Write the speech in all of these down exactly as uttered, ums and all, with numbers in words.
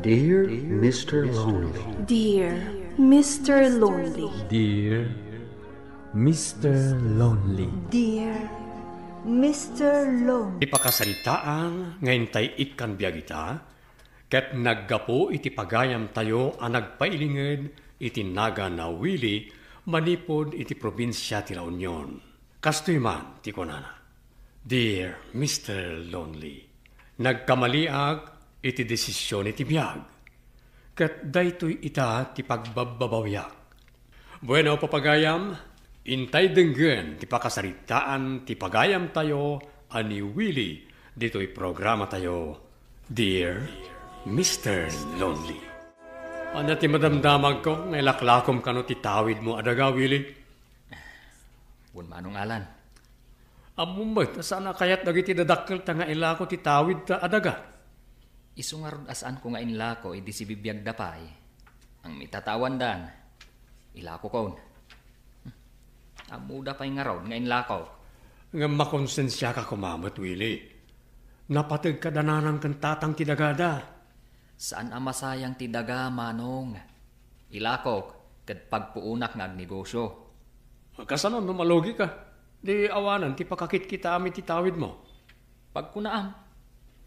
Dear Mister Lonely. Dear Mister Lonely. Dear Mister Lonely. Dear Mister Lonely. Ti pakasaritaan nga intay ikkan biag ita, ket naggapu iti pagayamtayo a nagpailinged iti nagan a Willie manipud iti probinsia ti La Union. Kastoy man ti kunana, "Dear Mister Lonely, nagkamaliak iti desision iti biag, ket daytoy ita ti pagbabbabawiak." Bueno, papagayam, intay denggen ti pakasaritaan ti pagayamtayo a ni Willie ditoy programatayo, Dear Mister Lonely. Ania ti madamdamagko nga ilaklakom kano ti tawidmo a daga, Willie? Wen, Manong Alan. Ammom met a saan a kayat dagiti dadakkelta nga ilako ti tawidta a daga. Isu ngarud a saanko nga inlako idi sibibiagda pay. Ang mitatawandan, ilakokon. Ammoda pay ngarud nga inlakok. Ngem makonsensiaka koma met, Willie. Napategka da nanang ken tatang ti dagada. Saan a masayang ti daga, Manong. Ilakok ket pagpuonak nga agnegosio. Kasano no malugika? Di awanen ti pakakitkitaam iti tawidmo. Pagkunaam,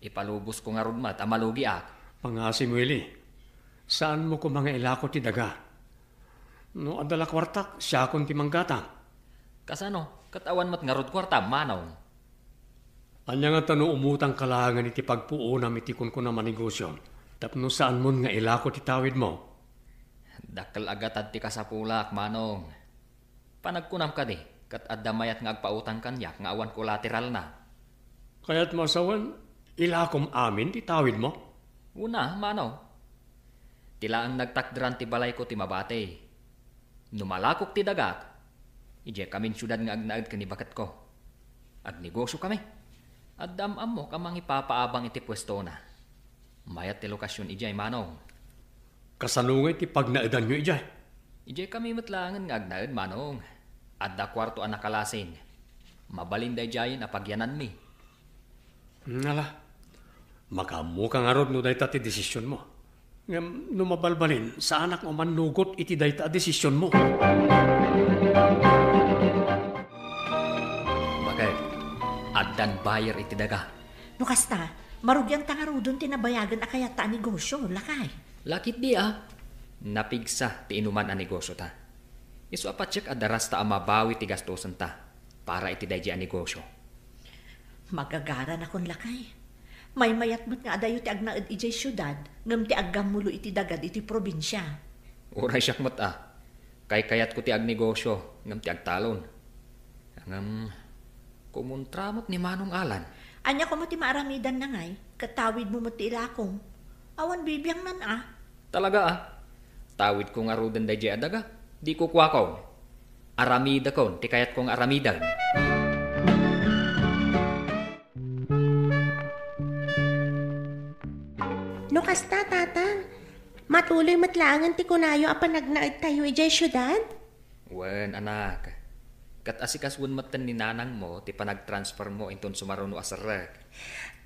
ipalubosko ngarud met a malugiak. Pangasim, Willie. Saanmo koma nga ilako ti daga. No adda la kuartak, siakon ti manggatang. Kasano? Ket awan met ngarud kuartam, Manong. Ania ngata no umutangka laengen iti pagpuonam iti kunkunam a negosio tapno saanmon nga ilako ti tawidmo? Dakkel a gatad ti kasapulak, Manong. Panagkunam kadi, ket adda mayat nga agpautang kaniak nga awan kolateralna. Kayatmo a sawen, ilakom amin ti tawidmo? Una, Manong. Ti laeng nagtakderan ti balayko ti mabati. No malakok ti dagak, idiay kamin siudad nga agnaed ken ni baketko. Agnegosyokami. Adda am-ammok a mangipapaabang iti puestona. Mayat ti lokasion idiay, Manong. Kasano ngay ti pagnaedanyo idiay? Idiay kami met laengen nga agnaed, Manong. Adda kuarto a nakalasin. Mabalin daydiayen a pagyananmi. Ala, makaammoka ngarud no dayta ti desisionmo. Ngem no mabalbalin, saanak nga umannugot iti dayta a desisionmo. Bakit? Addan buyer iti daga. No kasta, marugianta ngaruden ti nabayagen a kayatta a negosio, lakay. Lakit di a. Napigsa ti inuman a negosiota. Isu a patiek a darasta a mabawi ti gastosenta para iti daydiay a negosio. Magagaranakon, lakay. Maymayat met nga adayo ti agnaed idiay siudad, ngem ti aggammulo iti dagad iti probinsia. Uray siak met a. Kaykayatko ti agnegosio, ngem ti agtalon. Ngem, kumontra met ni Manong Alan. Ania koma ti maaramidanna ngay, ket tawidmo met ti ilakom. Awan bibiangnan a. Talaga a. Tawidko ngaruden daydiay a daga. Di kukuakon. Aramidakon ti kayatko nga aramiden. No kasta, Tatang, matuloy met laengen ti kunayo a panagnaedtayo idiay siudad? Wen, anak. Ket asikasuen metten ni nanangmo ti panagtransfermo inton sumaruno a serrek.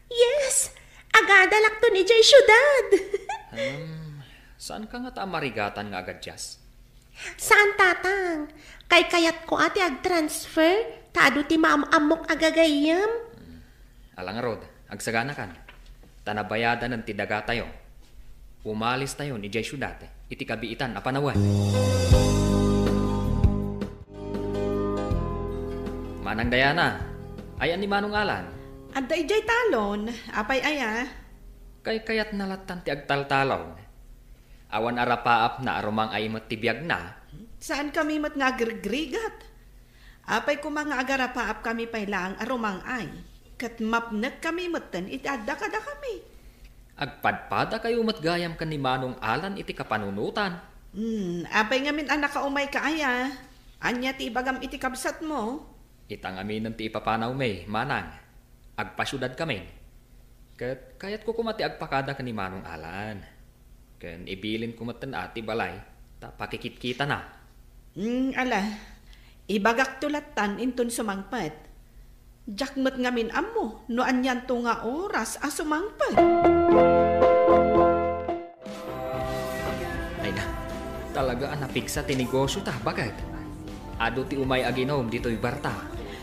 Yes! Agadalakton idiay siudad! Hmm, saanka ngata a marigatan nga agadias? Saan, Tatang. Kaykayatko a ti agtransfer, ta adu ti maam-ammok a gagayyem. Hmm. Ala ngarud, agsaganakan. Ta nabayadanen ti dagatayo. Umalistayon idiay siudad iti kabiitan a panawen. Manang Diana, ayan ni Manong Alan? Adda idiay talon, apay aya? Kaykayatna lattan ti agtaltalon. Awan arapaapna a rumang-ay met ti biagna. Saankami met nga agrigrigat. Apay koma nga agarapaapkami pay laeng a rumang-ay, ket mapnekkami metten iti adda kadakami. Agpadpadakayo met gayam ken ni Manong Alan iti kapanunotan. Hmm, apay ngamin a nakaumayka aya? Ania ti ibagam iti kabsatmo? Ita ngaminen ti ipapanawmi, manang. Agpasiudadkamin. Ket kayatko koma ti agpakada ken ni Manong Alan. Ken ibilinko metten a ti balay ta pakikitkitana. Mm, ala, ibagakto lattan inton sumangpet. Diak met ngamin ammo no anianto nga oras a sumangpet. Talaga a napigsa ti negosiota, baket? Adu ti umay aginum ditoy barta.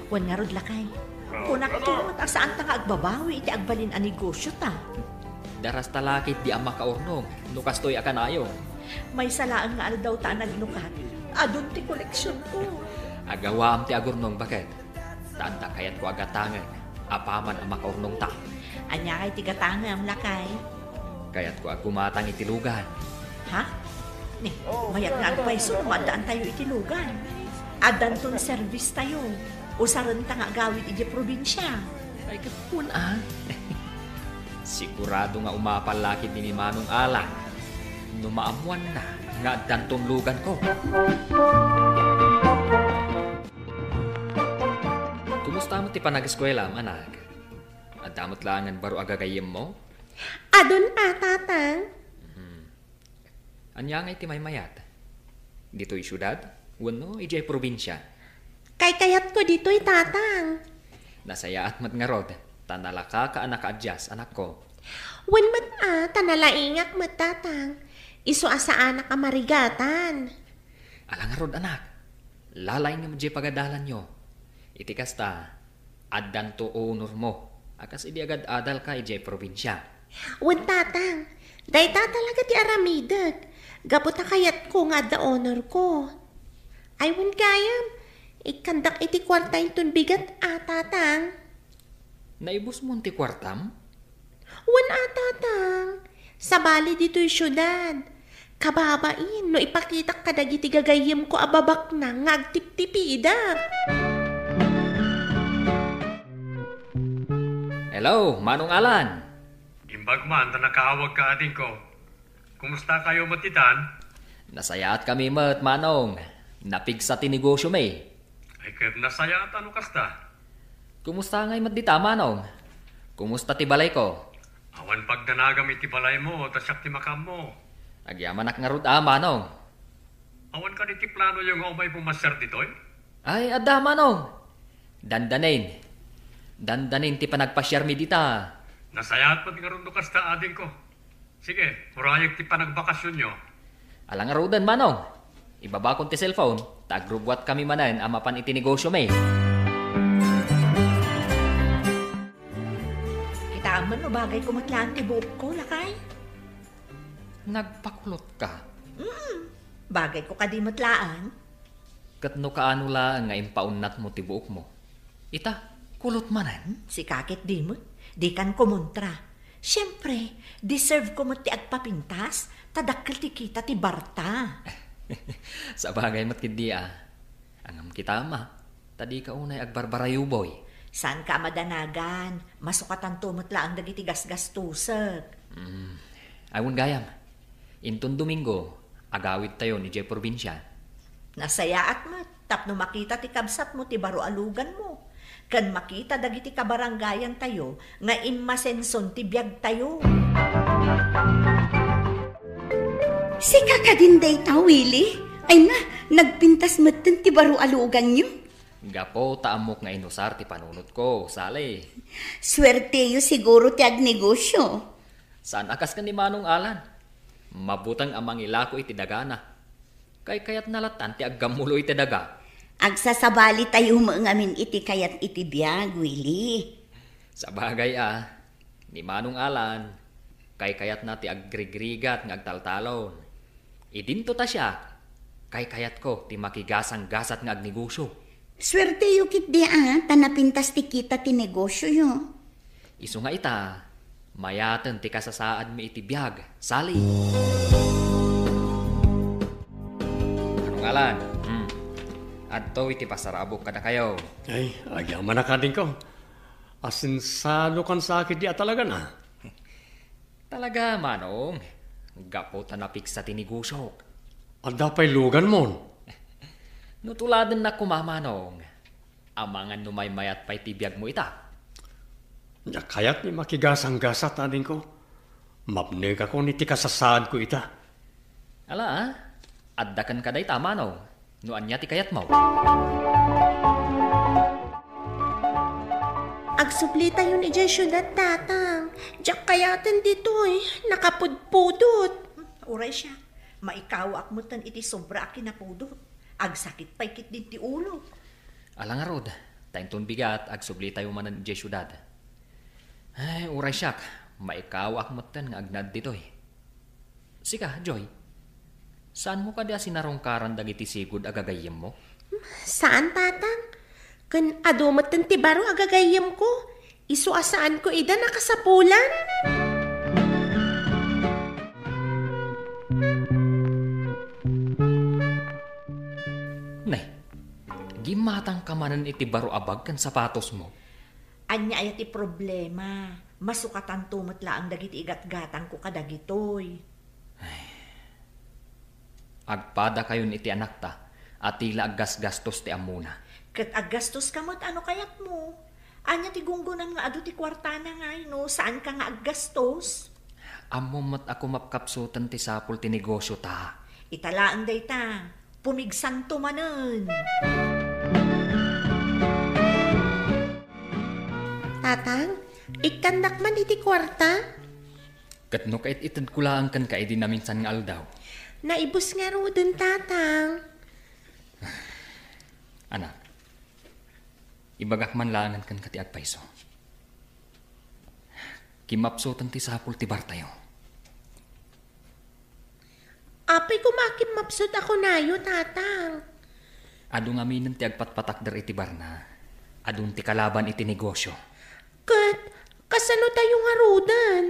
Wen ngarud, lakay. Kunak ket a saanta nga agbabawi iti agbalin a negosiota. Darasta la ketdi a makaurnong no kastoy a kanayon. Maysa laeng nga aldaw ta a nagnukat. Adun ti koleksionko. Agawaam ti agurnong, baket. Ta adda kayatko a gatangen apaman a makaurnongta. Ania ngay ti gatangem, lakay? Kayatko a gumatang iti lugan. Ha? Ni, mayat nga agpayso no maaddaantayo iti lugan. Addanton service tayo. Usarenta nga agawid idiay probinsia. Ay, ket kun a. Sigurado nga umapal la ketdi ni Manong Alan no maammuanna nga addanton luganko. Kumusta met ti panag-eskuelam, anak? Adda met laengen baro a gagayyemmo? Adun a, Tatang. Mhm. Ania ngay ti maymayat? Ditoy siudad wenno idiay probinsia? Kaykayatko ditoy, Tatang. Nasayaat met ngarud, ta nalakaka a nakaadias, anakko. Wen met a, ta nalaingak met, Tatang. Isu a saanak a marigatan. Ala ngarud, anak. Lalaingem diay pagadalanyo. Iti kasta, addanto honormo a kas idi agad-adalka idiay probinsia. Wen, Tatang, dayta talaga ti aramidek. Gapu ta kayatko nga adda honorko. Ay, wen gayam, ikkandak iti kuarta inton bigat a, Tatang. Naibusmon ti kuartam? Wen a, Tatang. Sabali ditoy siudad. Kababain no ipakitak kadagiti gagayyemko a babaknang nga agtiptipidak. Hello, Manong Alan. Imbag man ta nakaawagka, adingko. Kumustakayo met ditan? Nasayaat kami met, Manong. Napigsa ti negosyomi. Ay, ket nasayaat a no kasta. Kumusta ngay met dita, Manong? Kumusta ti balayko? Awan pagdanagam iti balaymo, ta siak ti makaammo. Agyamanak ngarud a, Manong. Awan kadi ti planoyo nga umay pumasiar ditoy? Ay, adda, Manong. Dandanin. Dandanin ti panagpasiarmi dita. Nasayaat met ngarud no kasta, adingko. Sige, urayek ti panagbakasionyo. Ala ngaruden, Manong. Ibabakon ti cellphone, ta agrubbuatkami manen a mapan iti negosyomi. Kitaem man no bagayko met laeng ti buokko, lakay. Nagpakulotka? Mm, bagayko kadi met laeng. Ket no kaano laeng nga impaunnatmo ti buokmo? Ita, kulot manen? Sika ket di met. Dikan kumontra. Siempre, deserve ko met ti agpapintas, ta dakkel ti kita ti barta. Sabagay met ketdi a. Ngem kitaem a, ta dika unay agbarbarayuboy. Saanka a madanagan, masukatanto met laeng dagiti gasgastosek. Mm. Ay, wen gayam. Inton Domingo, agawidtayon idiay probinsia. Nasayaat met tapno makita ti kabsatmo ti baro a luganmo, ken makita dagiti kabarangayantayo nga immasenson ti biagtayo. Sika kadin dayta, Willie? Ay na, nagpintas metten ti baro a luganyo. Gapu ta ammok nga inusar ti panunotko, Sally. Suerteyo siguro ti agnegosyo. Saan a kas ken ni Manong Alan. Mabuteng a mangilako iti dagana. Kaykayatna latan ti aggammulo iti daga. Agsasabalitayo met ngamin iti kayat iti biag, Willie. Sabagay a, ni Manong Alan, kaykayatna ti agrigrigat nga agtaltalon. Idinto ta siak, kaykayatko ti makigasanggasat nga agnegosyo. Suerteyo ketdi a, ta napintas ti kita ti negosyoyo. Isu nga ita, mayaten ti kasasaadmi iti biag, Sally. Manong Alan, hmm, adto iti pasarabok kadakayo. Ay, agyamanak, adingko. Asensadokan sa ketdi a talagan a. Talaga, Manong. Gapu ta napigsa ti negosyok. Adda pay luganmon? No tuladennak koma, Manong. Amangan no maymayat pay ti biagmo ita. Diak kayat ni makigasanggasat, adingko. Mapnekakon iti kasasaadko ita. Ala, a? Adda kenka dayta, Manong. No ania ti kayatmo? Agsublitayon idiay siudad, Tatang. Diak kayaten ditoy. Nakapudpudot. Uray siak. Maikawaak metten iti sobra a kinapudot. Agsakit pay ketdin ti ulok. Ala ngarud, ta inton bigat, agsublitayo manen idiay siudad. Ay, uray siak, maikawaak metten nga agnaed ditoy. Sika, Joy, saanmo kadi a sinarungkaran dagiti sigud a gagayyemmo? Saan, Tatang. Ken adu metten ti baro a gagayyemko. Isu a saanko ida nakasapulan. Nay, gimmatangka manen iti baro a bag ken sapatosmo. Ania aya ti problema? Masukatanto met laeng dagiti igatgatangko kadagitoy. Agpadakayon iti anakta a ti la aggasgastos ti ammona. Ket aggastoska met, ano kayatmo? Ania ti gunggonam nga adu ti kuartana ngay no saanka nga aggastos? Ammom met a kumapkapsoten ti sapul ti negosio ta. Ita laeng dayta, pumigsanto manen. Tatang, ikkandak man iti kuarta. Ket no kait-itedko laeng kenka idi naminsan nga aldaw? Naibus ngaruden, Tatang. Anak, ibagak man laengen kenka ti agpayso. Kimapsoten ti sapul ti bartayo. Apay koma a kimmapsot a kunayo, Tatang? Adu ngaminen ti agpatpatakder iti barna. Adun ti kalaban iti negosio. Ket, kasano tayo ngaruden?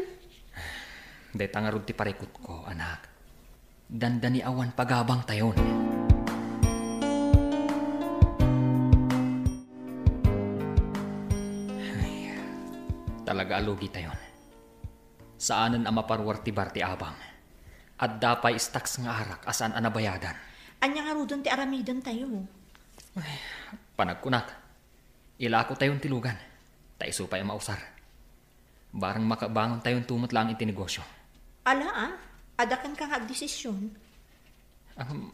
Dayta ngarud ti parikutko, anak. Dandani awan pagabangtayon. Ay, talaga a lugitayon. Saanen a maparwar ti bar ti abang. Adda pay stocks nga arak a saan a nabayadan. Ania ngaruden ti aramidentayo? Ay, panagkunak, ilakotayon ti lugan, ta isu pay a mausar. Barang makabangontayon met laeng iti negosio. Ala, a, adda kenka nga agdesisyon. Ahem,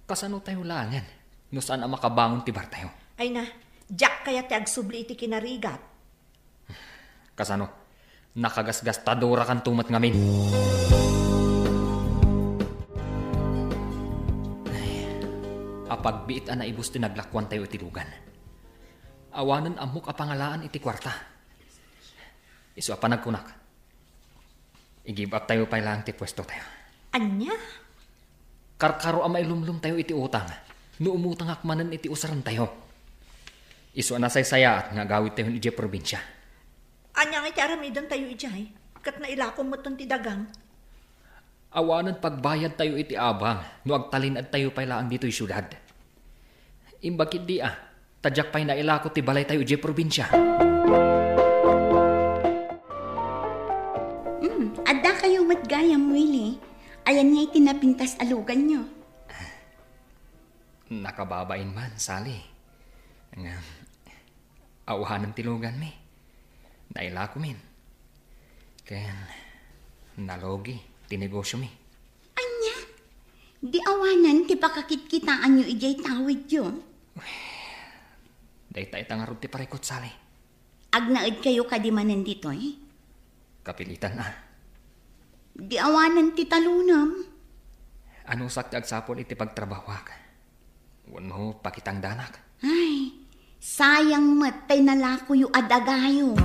kasano tayo laengen no saan a makabangon ti bartayo? Ay na, diak kayat ti agsubli iti kinarigat. Kasano? Nakagasgastadorakanto met ngamin. Ay, apagbiit a naibus ti naglakuantayo iti lugan. Awanen ammok a pangalaan iti kuarta. Isu a panagkunak, i-give up tayo pay laeng ti puesto tayo. Ania? Karkaro a mailumlom tayo iti utang no umutangak manen iti usaren tayo. Isu a nasaysayaat nga agawid tayo idiay probinsia. Ania nga iti aramiden tayo idiay? Ket nailakom metten ti dagang. Awanen pagbayad tayo iti abang no agtalin-ad tayo pay laeng ditoy siudad. Imbag ketdi a, ta diak pay nailako ti balay tayo idiay probinsia. Hmm, adda kayo met gayam, Willie. Ayan nga iti napintas a luganyo. Nakababain man, Sally. Ngem, awanen ti luganmi. Nailakomin. Ken, nalugi ti negosyomi. Ania? Di awanen ti pakakitkitaanyo idiay tawidyo? Dayta ita ngarud ti parikut, Sally. Agnaed kayo kadi manen ditoy? Kapilitan a. Di awanen ti talonam. Anusak ti agsapul iti pagtrabahoak? Wenno pakitangdanak? Ay, sayang met tay nalakoyo a dagayo.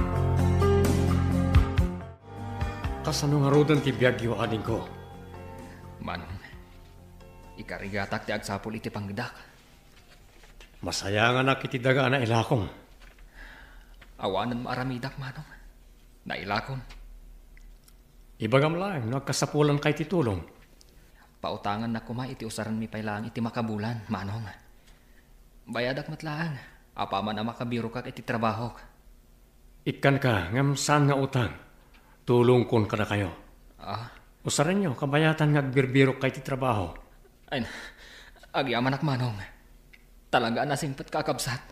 Kasano ngaruden ti biagyo, adingko? Manong, ikarigatak ti agsapul iti panggedak. Masayanganak iti daga a nailakom. Awanen maaramidak, Manong. Nailakom. Ibagam laeng no agkasapulanka iti tulong. Pautangannak koma iti usarenmi pay laeng iti makabulan, Manong. Bayadak met laeng, apaman a makabirokak iti trabahok. Ikkanka, ngem saan nga utang. Tulongkon kadakayo. Ah? Usarenyo, kabayatan nga agbirbirokka iti trabaho. Ay, agyamanak, Manong. Talaga a nasingpetka a kabsat.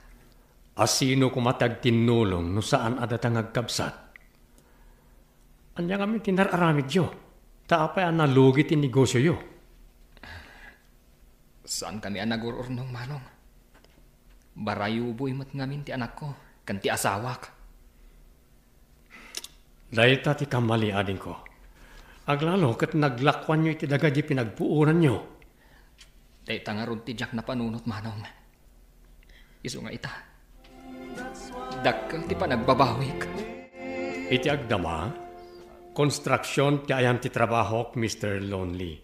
A sino koma ti agtinnulong no saan a data nga agkabsat? Ania ngamin ti nar-aramidyo? Ta apay a nalugi ti negosyoyo? Saankami a nagur-urnong, Manong. Barayuboy met ngamin ti anakko ken ti asawak. Dayta ti kammali, adingko. Aglalo ket naglakuanyo iti daga di pinagpuonanyo. Dayta ngarud ti diak napanunot, manong. Isu nga ita, dakkel ti panagbabawik. Iti agdama, konstruksion ti ayan ti trabahok, Mister Lonely.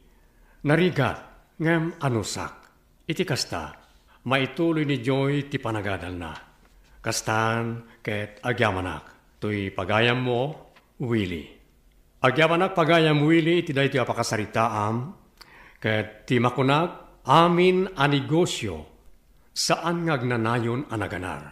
Narigat, ngem anusak. Iti kasta, maituloy ni Joy ti panagadalna. Kastan ket agyamanak, toy pagayammo, Willie. Agyamanak pagayam, Willie, iti daytoy a pakasaritaam, ket ti makunak, amin a negosio, saan nga agnanayon a naganar.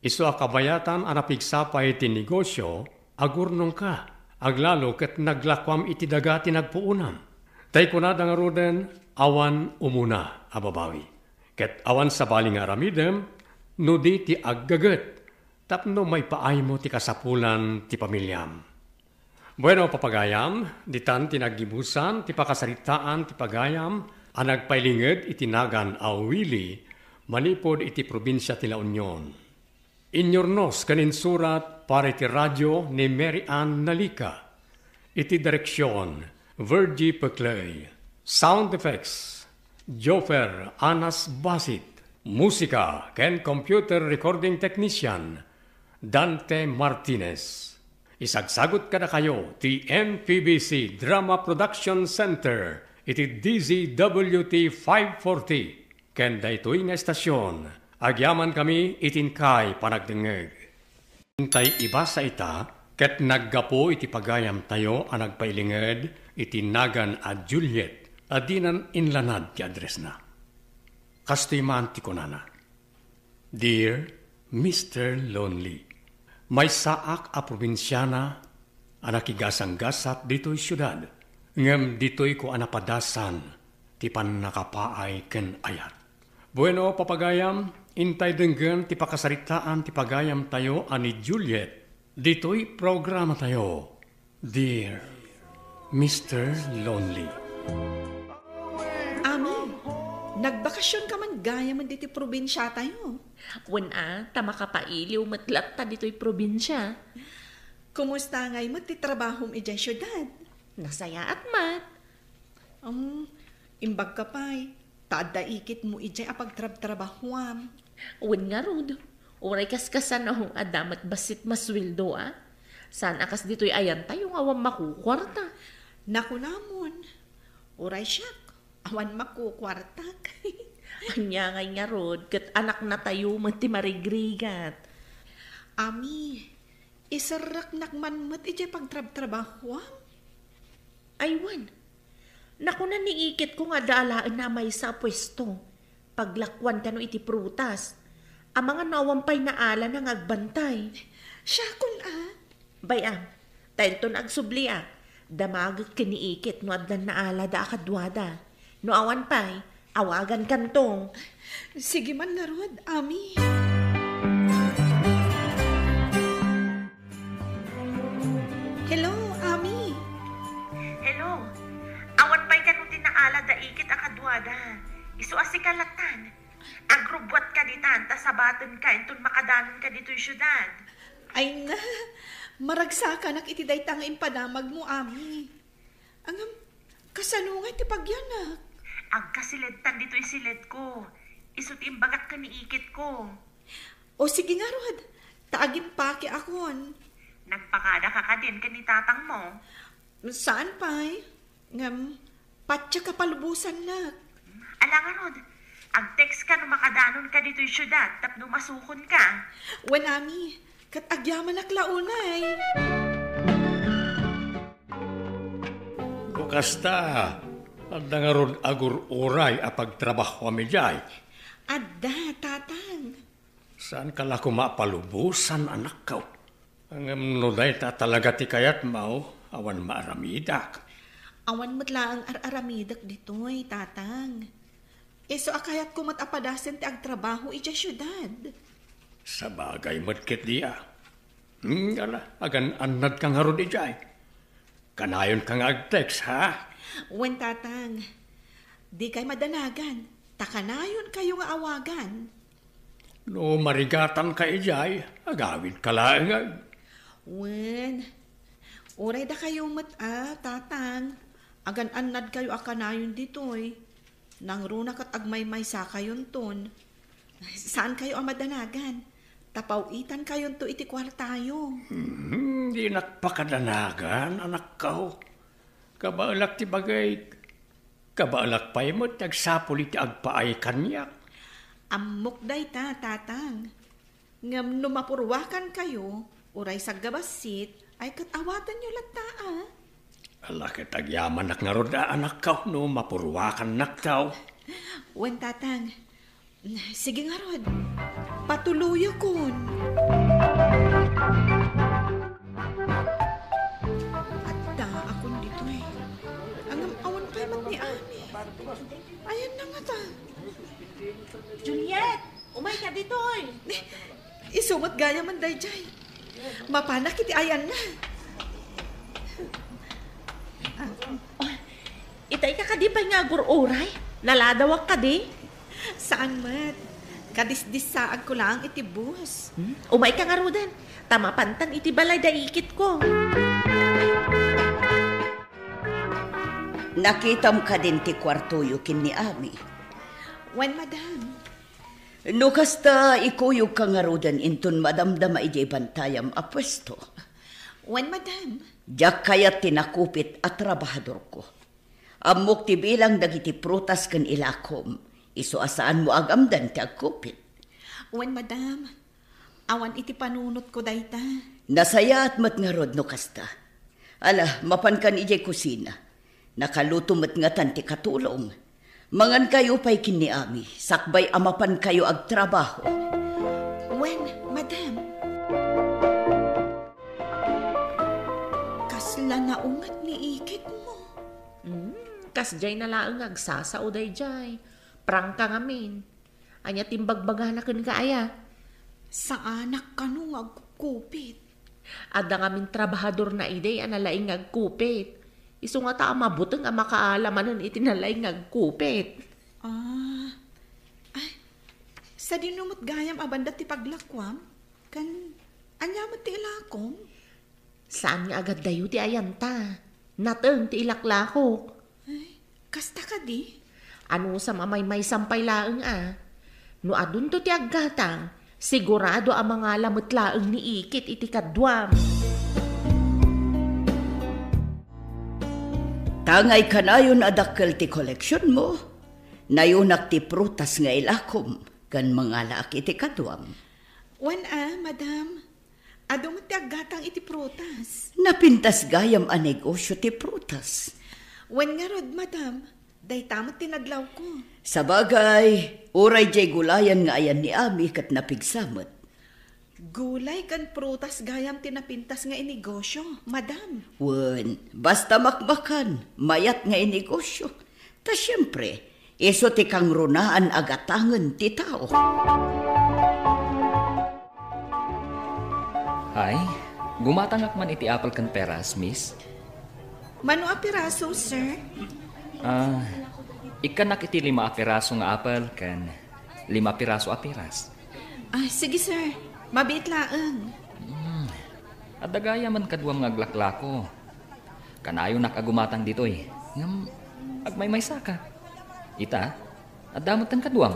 Isu a kabayatan a napigsa pay ti negosio, agurnongka, aglalo ket naglakuam iti daga ti nagpuonam. Tay kunada ngaruden, awan umuna a babawi. Ket awan sabali nga aramidem, no di ti aggaget, tapno maipaaymo ti kasapulan ti pamiliam. Bueno, papagayam, ditan ti naggibusan ti pakasaritaan ti pagayam a nagpailinged iti nagan a Willie manipud iti probinsia ti La Union. Inyurnos ken insurat para iti radio ni Mary Ann Nalica. Iti direksion, Virgie Peclay. Sound effects, Jofer Anas Basit. Musika ken computer recording technician, Dante Martinez. Isagsagut kadakayo ti N P B C Drama Production Center iti D Z W T five forty. Ken daytoy nga estasion, agyamankami iti inkay panagdengngeg. Intay ibasa ita, ket naggapu iti pagayamtayo a nagpailinged iti nagan a Juliet a dinan inlanad ti addressna. Kastoy man ti kunana, Dear Mister Lonely, maysaak a probinsiana a nakigasanggasat ditoy siudad, ngem ditoyko a napadasan ti pannakapaay ken ayat. Bueno, papagayam, intay denggen ti pakasaritaan ti pagayamtayo a ni Juliet ditoy programatayo. Dear Mister Lonely. Ami, nagbakasyon ka man gayamen ditoy probinsiatayo. Wen a, ta makapailiw met latta ditoy probinsia. Kumusta ngay met ti trabahom idiay siudad? Nasayaat met. Um, imbag ka pay, ta adda ikitmo idiay a pagtrabtrabahuam. Wen ngarud, uray kaskasano, adda met bassit masueldo a. Saan a kas ditoy ayantayo nga awan makukuarta. Nakunamon, uray siak, awan makukuartak. Ania ngay ngarud, ket anaknatayo met ti marigrigat. Ami, iserreknak man met idiay pagtrabtrabahuam. Ay wen, nakuna ni ikitko nga adda alaenna a maysa a puesto. Paglakuan kano iti prutas. Amangan no awan pay naalana nga agbantay. Siakon a? Bay-am, ta inton agsubliak, damagek ken ni ikit no addan naalada a kaduada. No awan pay, awagankanto. Sige man ngarud, Ami. Hello, Ami. Hello. Awan pay kano ti naalada ikit a kaduada. Isu a sika lattan. Agrubbuatka ditan ta sabatenka inton makadanonka ditoy siudad. Ay na, maragsakanak iti dayta nga impadamagmo, Ami. Ngem, kasano ngay ti pagyanak? Agkasiledtan ditoy siledko. Isu ti imbagak ken ni ikitko. O sige ngarud, ta agimpakiakon. Nagpakadaka kadin ken ni tatangmo? Saan pay? Ngem, patiek a palubosannak. Ala ngarud, agtext ka no makadanonka ditoy siudad tapno masukonka. Wen, Ami, ket agyamanak la unay. O kasta, adda ngarud agur-uray a pagtrabahuam idiay? Adda, Tatang. Saanka la koma a palubosan, anakko. Ngem no dayta talaga ti kayatmo, awan maaramidak. Awan met laeng ar-aramidek ditoy, Tatang. Isu a kayatko met a padasen ti agtrabaho idiay siudad. Sabagay met ketdi a. Hmm, ala, agan-annadka ngarud idiay. Kanayonka nga agtext, ha? Wen, Tatang. Dikay madanagan, ta kanayonkayo nga awagan. No marigatanka idiay, agawidka laengen. Wen, Uray dakayo met a, Tatang, agan-annadkayo a kanayon ditoy. Nangruna ket agmaymaysakayonton. Saankayo a madanagan. Tapaw-itankayonto iti kuartayo. Hmm, dinak pakadanagan, anakko. Kabaelak ti bagik. Kabaelak pay met ti agsapul iti agpaay kaniak. Ammok dayta, Tatang. Ngem no mapuruakankayo, uray saggabassit, ay ket awatenyo latta, a? Ala ket agyamanak ngarud a, anakko, no mapuruakannakto. Wen, Tatang. Sige ngarud, patuloyakon. Adda akon ditoy. Ngem awan pay met ni Ami. Ayanna ngata? Juliet, umayka ditoy. Isu met gayamen daydiay. Mapanak iti ayanna. Itayka kadi pay nga agur-uray? Naladawak kadi? Saan met. Kadisdissaagko laeng iti bus. Hmm? Umayka ngaruden, ta mapantan iti balay da ikitko. Nakitam kadin ti kuartoyo ken ni Ami? Wen, madam. No kasta, ikuyogka ngaruden inton madamdama idiay bantayam a puesto. Wen, madam. Diak kayat ti nakupit a trabahadorko. Ammok ti bilang dagiti prutas ken ilakom. Isu a saanmo agamdan ti agkupit. Wen, madam. Awan iti panunotko dayta. Nasayaat met ngarud no kasta. Ala, mapankan idiay kusina. Nakaluto met ngatan ti katulong. Mangankayo pay ken ni Ami, sakbay a mapankayo agtrabaho. Wen, madam. Kasla naunget ni ikitmo. Hmm, kasdiay na laeng nga agsasao daydiay. Prangka ngamin. Ania ti imbagbagana kenka aya? Saanak kano nga agkupit. Adda ngamin trabahadorna idi a nalaing nga agkupit. Isu ngata a mabuteng a makaala manen iti nalaing nga agkupit. Ah. Ay, sadino met gayam a banda ti paglakuam? Ken ania met ti ilakom? Saan nga agaddayo ti ayanta? Nateng ti ilaklakok. Ay, kasta kadi? Anusam a maymaysan pay laeng a. No adunto ti aggatang, sigurado a mangala met laeng ni Ikit iti kaduam. Tangay kanayon a dakkel ti koleksionmo, nayunak ti prutas nga ilakom, ken mangalaak iti kaduam. Wen a, madam. Adu met ti aggatang iti prutas. Napintas gayam a negosio ti prutas. Wen ngarud, madam, dayta met ti nadlawko. Sabagay, uray diay gulayan nga ayan ni Ami ket napigsa met. Gulay ken prutas gayam ti napintas nga inegosio, madam. Wen, basta makmakan, mayat nga inegosio. Ta siempre, isu ti kangrunaan a gatangen ti tao. Ay, gumatangak man iti apel ken peras, miss. Mano a piraso, sir? Ah, ikkanak iti lima a piraso nga apel ken lima a piraso a peras. Ah, sige, sir. Mabiit laeng. Hmm. Adda gayam man kaduam nga aglaklako. Kanayonak a gumatang ditoy, ngem agmaymaysaka. Ita, adda metten kaduam.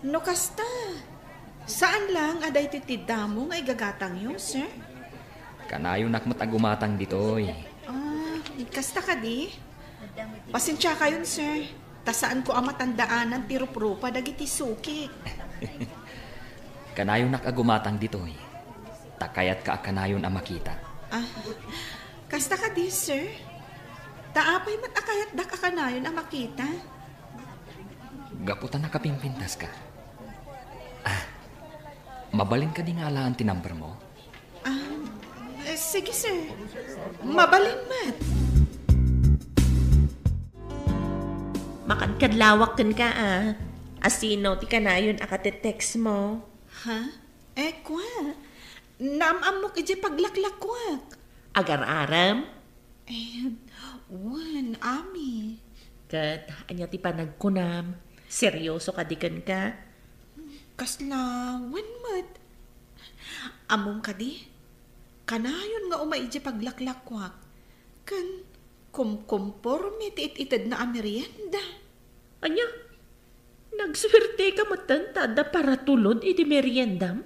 No kasta, saan lang a daytoy ti damo nga igagatangyo, sir? Kanayonak met a gumatang ditoy. Ah, kasta kadi? Pasensiakayon, sir. Ta saanko a matandaanan ti ruprupa dagiti sukik. Kanayonak a gumatang ditoy. Ta kayatka a kanayon a makita. Ah, kasta kadi, sir? Ta apay met a kayatdak a kanayon a makita? Gapu ta nakapimpintaska. Ah, mabalin kadi nga alaan ti number mo? Ah, eh, sige, sir. Mabalin met. Makankadlawak kenka, ah. Asino ti kanayon a katetext mo? Ha? Eh, kwa? Naam-ammok idiay paglaklakuak. Agar-aram? Eh, wen, Ami. Ket ania ti panagkunam? Seryoso kadi kenka? Kasla, wen met. Ammom kadi? Kanayon nga umay idiay paglaklakuak, ken kumkomporme ti it-itedna a merienda. Ania? Nagsuerteka metten ta adda paratulod iti meriendam?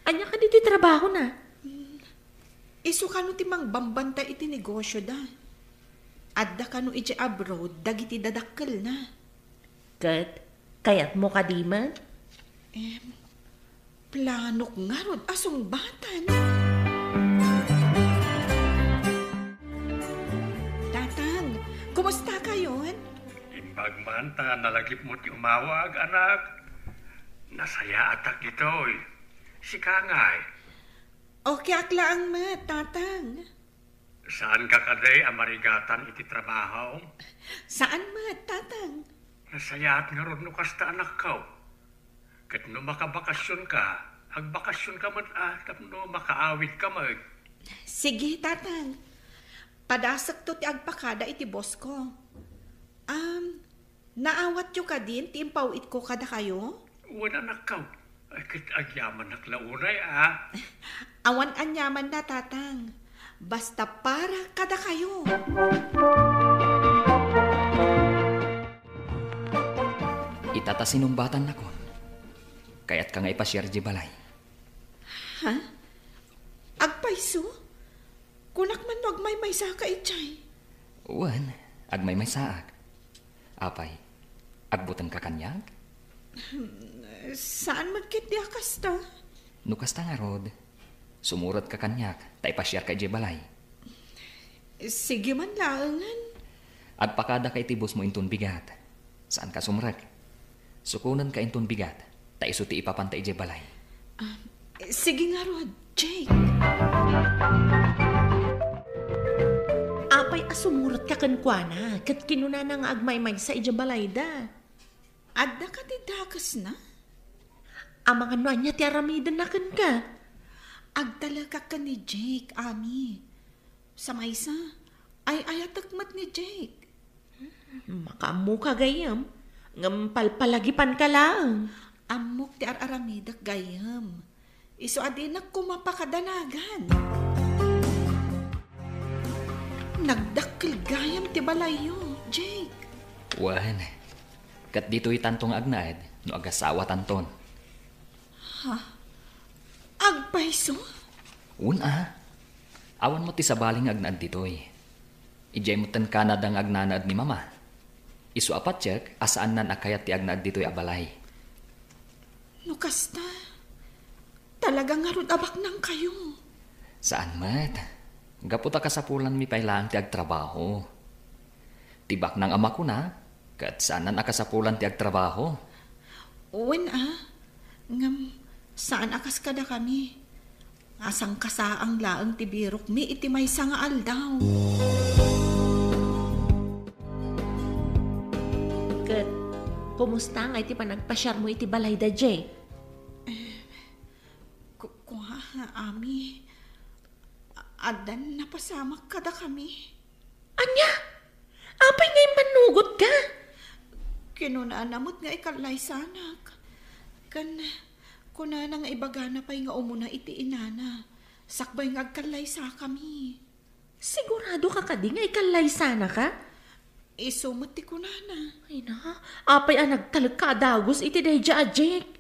Ania kadi ti trabahona? Isu kano ti mangbambantay iti negosyoda. Adda kano idiay abroad dagiti dadakkelna. Ket kayatmo kadi met? Em, planok ngarud a sungbatan. Tatang, kumusta kayon? Imbag man ta nalagipmo ti umawag, anak. Nasayaatak ditoy. Sika ngay? Okay ak laeng met, Tatang. Saanka kadi a marigatan iti trabaho? Saan met, Tatang. Nasayaat ngarud no kasta, anakko. Ket no makabakasionka, agbakasionka met a tapno makaawidka met. Sige, Tatang. Padasekto ti agpakada iti bosko. Am, naawatyo kadin ti impaw-itko kadakayo? Wen, anakko. Ay, ket agyamanak la unay, a. Awan aniamanna, Tatang. Basta para kadakayo. Ita ta sinungbatannakon. Kayatka nga ipasiar idiay balay? Ha? Agpayso? Kunak man no agmaymaysaka idiay. Wen, agmaymaysaak. Apay, agbutengka kaniak? Hmm, saan met ketdi a kasta? No kasta ngarud, sumurotka kaniak ta ipasiarka idiay balay. Sige man laengen. Agpakadaka iti bosmo inton bigat. Saanka sumrek. Sukonenka inton bigat, ta isu ti ipapanta idiay balay. Ah, sige ngarud, Jake. Apay a sumurotka kenkuana, ket kinunana nga agmaymaysa idiay balayda? Adda kadi dakesna? Amangan no ania ti aramidenna kenka? Agtalekak ken ni Jake, Ami. Sa maysa, ay-ayatek met ni Jake. Makaammoka gayyem, ngem palpalagipanka laeng. Ammok ti ar-aramidek gayyem. Isu a dinak koma pakadanagan. Nagdakkel gayam ti balayyo, Jake. Wen, ket ditoytanto nga agnaed no agasawatanton. Ha? Agpayso? Wen a. Awan met ti sabali nga agnaed ditoy. Idiay metten kanada nga agnanaed ni Mama. Isu a patiek a saannan a kayat ti agnaed ditoy a balay. No kasta, talaga ngarud a baknangkayo. Saan met. Gapu ta kasapulanmi pay laeng ti agtrabaho. Ti baknang a makuna, ket saannan a kasapulan ti agtrabaho. Wen a, ngem saan a kas kadakami. Asangkasaang laeng ti birokmi iti maysa nga aldaw. Ket, kumusta ngay ti panagpasiarmo iti balayda, Jay? Eh, ku-, kua, Ami. A-, addan napasamak kadakami. Ania? Apay nga immannugotka? Kinunana met nga ikallaysanak. Ken kunana nga ibagana pay nga umuna iti inana, sakbay nga agkallaysakami. Siguradoka kadi nga ikallaysanaka? Isu met ti kunana. Ay na, apay a nagtalekka a dagus iti daydiay a Jake?